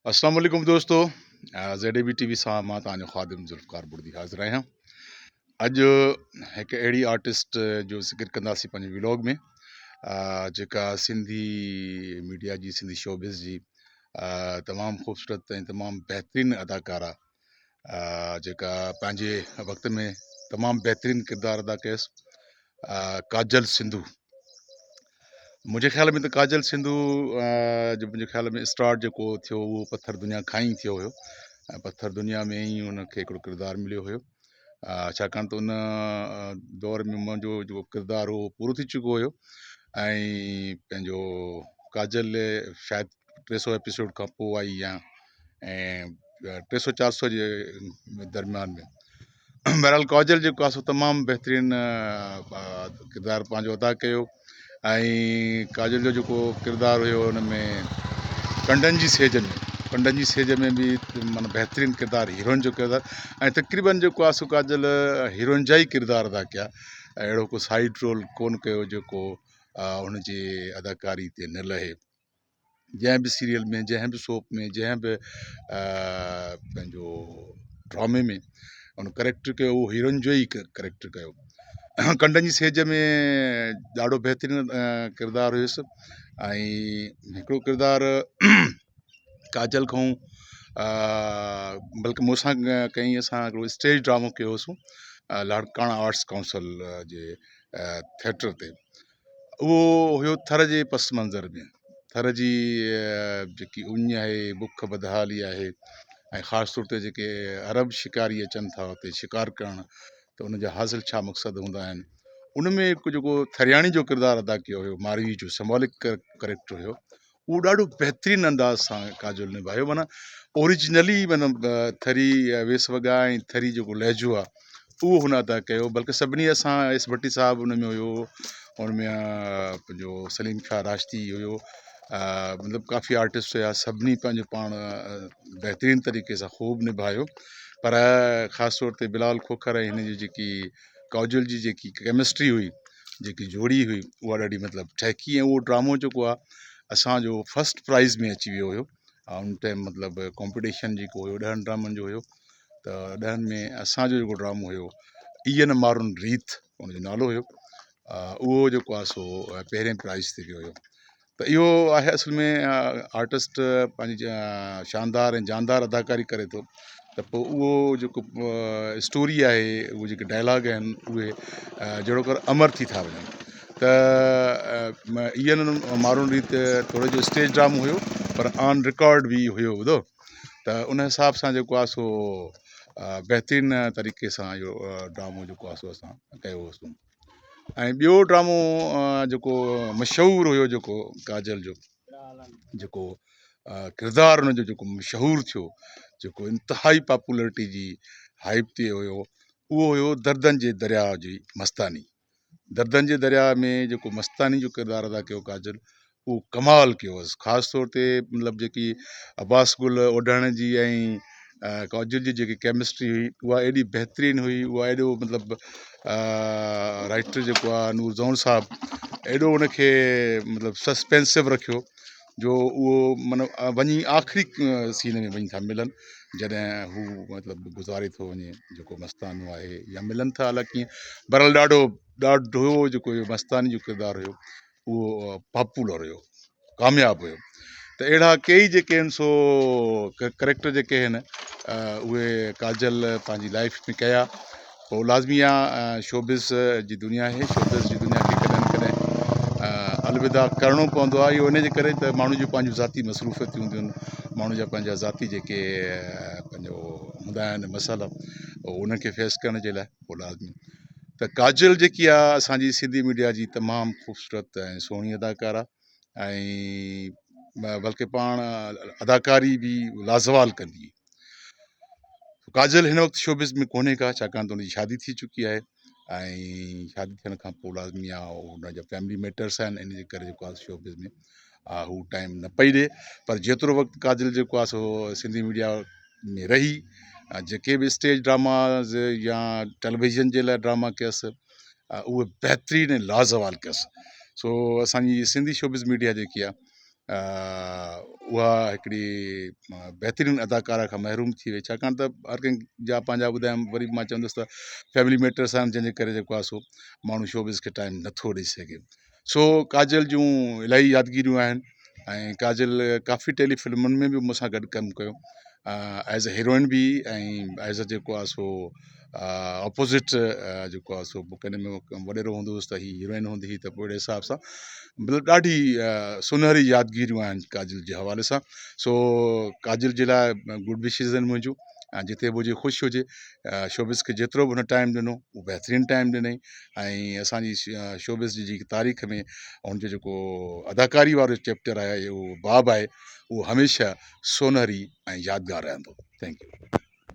اسلام عليڪم دوستو Z A B T V سان مان توهان جو خادم ذوالفقار بڙدي حاضر آهيان اڄ هڪ اهڙي آرٽسٽ جو ذڪر ڪنداسين پنهنجي ولاگ ۾ جيڪا سنڌي ميڊيا جي سنڌي شوبز جي تمام خوبصورت ۽ تمام بهترين اداڪارا جيڪا پنهنجي وقت ۾ تمام بهترين ڪردار ادا ڪيس ڪاجل سنڌو منهنجي خيال ۾ ته ڪاجل سنڌو جو منهنجي خيال ۾ اسٽارٽ جيڪو ٿيو اهو پٿر دنيا کان ئي ٿيو هيو ۽ پٿر دنيا ۾ ئي ان کي هڪڙو ڪردار مليو هيو ڇاڪاڻ ته ان دور ۾ منهنجو جيڪو ڪردار هو پورو ٿي چڪو هيو ۽ پنهنجو ڪاجل شايد ٽي سو ايپيسوڊ کان پوء آئي يا ۽ ٽي سو چار سو جي درميان ۾ بهرحال ڪاجل جيڪو آهي سو تمام بهترين ڪردار پنهنجو ادا ڪيو ۽ ڪاجل جو جيڪو ڪردار هيو ان ۾ ڪنڊن جي سيج ۾ ڪنڊن جي سيج ۾ به معنيٰ بهترين ڪردار هيروئن جو ڪردار ۽ تقريبن جيڪو آهي سو ڪاجل هيروئن جا ئي ڪردار ادا ڪيا اهڙو ڪو سائيڊ رول ڪونه ڪيو جيڪو هن جي اداڪاري تي نه لهي. جنهن به سيريل ۾ جنهن به سوپ ۾ جنهن به پنهنجو ڊرامي ۾ ان ڪريڪٽر ڪيو اهو هيروئن جو ئي ڪريڪٽر ڪيو ڪنڊن جي سيج ۾ ڏاڍو بهترين ڪردار هيس ۽ هڪڙو ڪردار ڪاجل کان بلڪه مون سان ڪئي اسان هڪڙو اسٽيج ڊرامو ڪيو هوسون لاڙڪاڻا آرٽس ڪائونسل جي ٿيٽر تي اهو هيو ٿر جي پس منظر ۾ ٿر جي جيڪي اڃ آهي بک بدحالي آهي ۽ خاص طور تي جيڪي عرب شڪاري اچن ٿا اتي شڪار ڪرڻ ته ان جا حاصل ڇا مقصد هوندا آهن ان ۾ هڪ جيڪو ٿرياڻي جو ڪردار ادا ڪيو هيو ماروي جو سمبولڪ ڪريڪٽر هيو اهو ڏاڍو بهترين انداز سان ڪاجول نڀايو معنيٰ اوريجنلي معنيٰ ٿري ويس وڳا ۽ ٿري جيڪو لهجو آهي اهو هن ادا ڪيو بلڪه سڀني اسان ايس ڀٽي صاحب ان ۾ هيو ان ۾ پنهنجو سليم شاهه راشدي هيو مطلب ڪافي آرٽسٽ هيا سڀني پنهنجو پاڻ بهترين طريقي سان خوب نڀايو پر خاص طور تي بلال کوکر ۽ هن جي جيڪي ڪاجول جي جيڪي ڪيمسٽري هئي جيڪي جوڙي هئي اها ڏاڍي مطلب ٺهڪي ۽ اهو ڊرامو جيڪو آهي اسانجو فرسٽ پرائز ۾ اچي ويو هيو ان ٽائيم مطلب ڪمپٽيشن جيڪو هيو ڏهن ڊرامن جو هيو ته ڏهن ۾ اسانجو جيڪو ڊرامو هيو ايئن مارون ريت ان جو نالو هيو اهو جيڪو آهي سو پهرين پرائز تي ويو هيو ته اهو آهي اصل ۾ آرٽسٽ پنهنجي شاندار ۽ جاندار اداڪاري ڪري ٿو ته پوء اهو جيڪو اسٽوري آهي اهي جيڪي ڊائلاگ آهن اهي جهڙو ڪر امر ٿي ٿا وڃن ته ايئن مارون ريت توڙي جو اسٽيج ڊرامو هيو پر آن رڪارڊ به هيو ٻڌو ته ان حساب سان جيڪو آهي سو بهترين طريقي سان اهو ڊرامو جيڪو آهي سو اسان ڪيو هوسون ۽ ٻيو ڊرامو جيڪو مشهور هيو جيڪو ڪاجل جو جيڪو ڪردار ان جو جيڪو مشهور ٿيو جيڪو انتهائي پاپولرٽي جي هائپ تي هيو اهو هيو دردن جي درياء جي مستاني دردن جي درياء ۾ جيڪو مستاني جو ڪردار ادا ڪيو ڪاجل اهو ڪمال ڪيو هئس خاص طور تي مطلب جيڪي عباس گل اوڍڻ جي ۽ ڪاجل جي جيڪي ڪيمسٽري هئي اها ايڏي بهترين هئي اها ايڏو مطلب رائٽر جيڪو آهي نور زئون صاحب ايڏو ان کي مطلب سسپينسو رکيو جو اهو مطلب وڃي آخري سين ۾ وڃي ٿا ملن جڏهن هو مطلب گذاري ٿو وڃي جيڪو مستانو آهي يا ملن ٿا الائي ڪيئن بهرحال ڏاڍو ڏاڍو جيڪو مستاني جو ڪردار هيو اهو پاپولر هيو ڪامياب هيو ته اهڙا ڪيئي جيڪي آهن سو ڪريڪٽر جيڪي آهن اهي ڪاجل پنهنجي لائف ۾ ڪيا پوء لازمي آ شوبز جي دنيا آهي شوبز جي دنيا کي ڪڏهن نه ڪڏهن الوداع ڪرڻو پوندو آهي اهو ان جي ڪري ته ماڻهو جون پنهنجون ذاتي مصروفيتون هونديون آهن ماڻهو جا پنهنجا ذاتي جيڪي پنهنجو هوندا آهن مسئلا انهن کي فيس ڪرڻ جي لاء پوء لازمي ته ڪاجل جيڪي آ اسان جي سنڌي ميڊيا جي تمام خوبصورت ۽ سهڻي اداڪاره ۽ بلڪه پاڻ اداڪاري به لازوال ڪندي هئي ڪاجل هن وقت شوبز ۾ ڪونهي ڪا ڇاڪاڻ ته ان جي شادي ٿي چڪي آهي ۽ شادي ٿيڻ کان پوء لازمي آ ان جا فيملي ميٽرس آهن ان جي ڪري جيڪو آهي شوبز ۾ هو ٽائيم نه پئي ڏي پر جيترو وقت ڪاجل جيڪو آهي سو سنڌي ميڊيا ۾ رهي جيڪي به اسٽيج ڊراماز يا ٽيليويزن جي لاء ڊراما ڪيس اهي بهترين ۽ لازوال ڪيس سو اسانجي سنڌي شوبز ميڊيا جيڪي آهي اها هڪڙي بهترين اداڪارا کان محروم ٿي وئي ڇاڪاڻ ته هر ڪنهن جا پنهنجا ٻڌايم وري به مان چوندس ته فيملي ميٽرس آهن جنهن جي ڪري جيڪو آهي سو ماڻهو شوبز کي ٽائيم نٿو ڏئي سگهي سو ڪاجل جون الاهي يادگيريون آهن ۽ ڪاجل ڪافي ٽيلي فلمن ۾ به مون سان گڏ ڪم ڪيو ايز اي هيروئن به ۽ ايز اي جيڪو آهي سو اپوزٽ جيڪو آهي سو ڪنهن ۾ وڏيرو هوندو هوس ته هي هيروئن هوندي هئي ته پوء اهڙي حساب سان مطلب ڏاڍي سونهري يادگيريون آهن ڪاجل جي حوالي سان سو ڪاجل جي لاء گڊ وشز آهن منهنجون ۽ جتي به هجي خوش هجي شوبز کي جيترو به هن ٽائيم ڏنو اهو بهترين ٽائيم ڏنائين ۽ اسانجي شوبز جي جيڪي تاريخ ۾ هن جو جيڪو اداڪاري وارو چيپٽر آهي اهو باب آهي اهو هميشه سونهري ۽ يادگار رهندو thank you.